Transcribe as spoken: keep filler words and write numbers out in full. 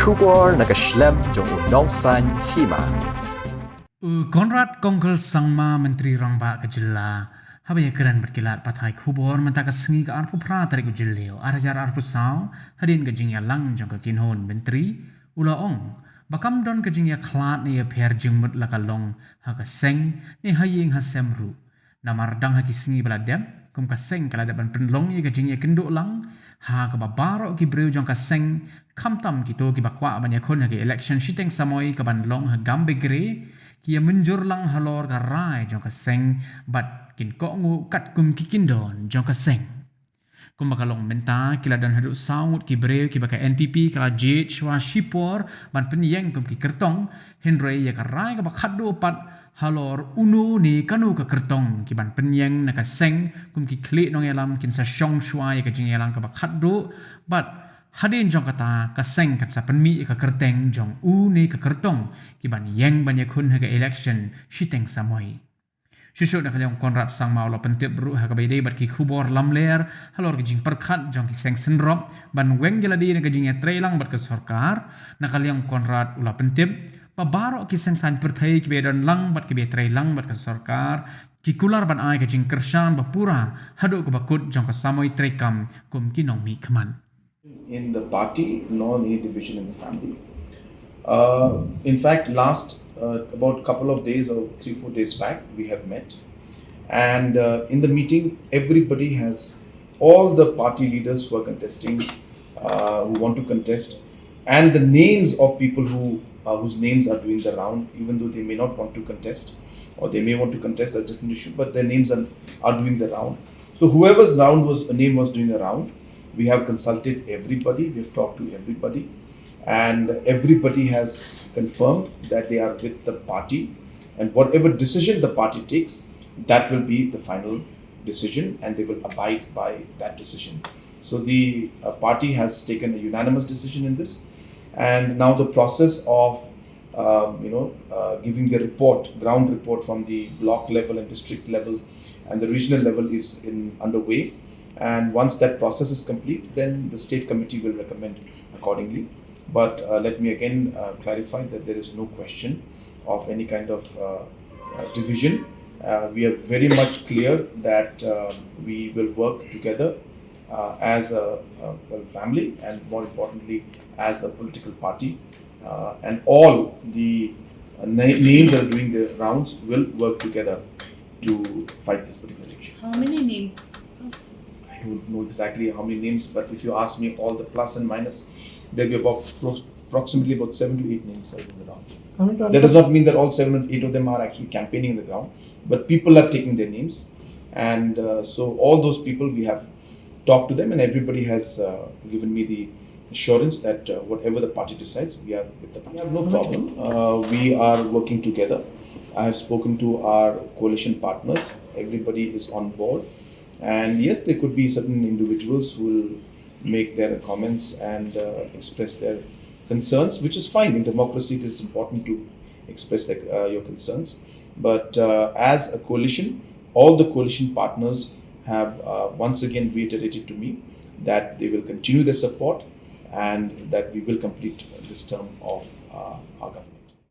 Khubor na ka shlem jong u Nongsaiñ Hima. U Conrad Kongkal Sangma, Myntri Rangbah ka Jylla, haba ïakren bad ki lad pathai khubor mynta ka sngi ka arphew phra tarik u Jylliew ar hajar arphew saw, hadien ka jingïalang jong ka kynhun myntri, u la ong ba kam don ka jingïakhlad ne ïapher jingmut la ka long ha ka seng ne ha ïing ha sem ruh. Namar dang ha ki sngi ba la dep, kum ka seng ka la dep ban pynlong ïa ka jingïakynduh lang ha kaba baroh ki briew jong ka seng, khamtam kito kiba kwah ban ïakhun ha ka election shiteng samoi kaban long ha Gambegre, ki ïamynjur lang halor ka rai jong ka seng bad kin kohnguh katkum ki kyndon jong ka seng. Kumba ka long mynta, ki la don haduh saw ngut ki briew kiba ka N P P ka la jied shuwa shipor ban pynïeng kum ki kyrtong, hynrei ïa ka rai kaba khatduh pat halor uno ne kano ka kyrtong kiban pynïeng na ka seng kum ki khlieh nongïalam kin sa shong shuwa ïa ka jingïalang kaba khatduh, bad hadien jong kata ka seng kan sa pynmih ïa ka kyrteng jong u ne ka kyrtong kiban ïeng ban ïakhun ha ka election shiteng samoi. Shuh shuh na ka liang u Conrad Sangma u la pyntip ruh ha kaba ïadei bad ki khubor lamler halor ka jingpyrkhat jong ki seng synrop ban weng ïalade na ka jingïatreilang bad ka sorkar. Na ka liang u Conrad u la pyntip ba baroh ki seng saiñ pyrthei kiba ïadon lang bad kiba ïatreilang bad ka sorkar ki kular ban ai ka jingkyrshan ba pura haduh kaba kut jong ka samoi treikam kum ki nongmihkhmat. In the party nor in any division in the family. Uh, in fact, last uh, about couple of days or three, four days back, we have met. And uh, in the meeting, everybody has, all the party leaders who are contesting, uh, who want to contest, and the names of people who uh, whose names are doing the round, even though they may not want to contest, or they may want to contest, a different issue, but their names are, are doing the round. So whoever's round was name was doing the round, we have consulted everybody, we have talked to everybody, and everybody has confirmed that they are with the party, and whatever decision the party takes, that will be the final decision, and they will abide by that decision. So the uh, party has taken a unanimous decision in this, and now the process of um, you know uh, giving the report, ground report from the block level and district level and the regional level is in underway. And once that process is complete, then the state committee will recommend accordingly. But uh, let me again uh, clarify that there is no question of any kind of uh, uh, division. Uh, we are very much clear that uh, we will work together uh, as a, a, a family and, more importantly, as a political party. Uh, and all the uh, na- names that are doing the rounds will work together to fight this particular election. How many names? I don't know exactly how many names, but if you ask me all the plus and minus, there'll be about pro- approximately about seven to eight names that are in the round. That does not mean that all seven and eight of them are actually campaigning in the ground, but people are taking their names. And uh, so all those people, we have talked to them, and everybody has uh, given me the assurance that uh, whatever the party decides, we are with the party. We have no problem. Uh, we are working together. I have spoken to our coalition partners. Everybody is on board. And yes, there could be certain individuals who will make their comments and uh, express their concerns, which is fine. In democracy, it is important to express their, uh, your concerns. But uh, as a coalition, all the coalition partners have uh, once again reiterated to me that they will continue their support and that we will complete this term of uh, our government.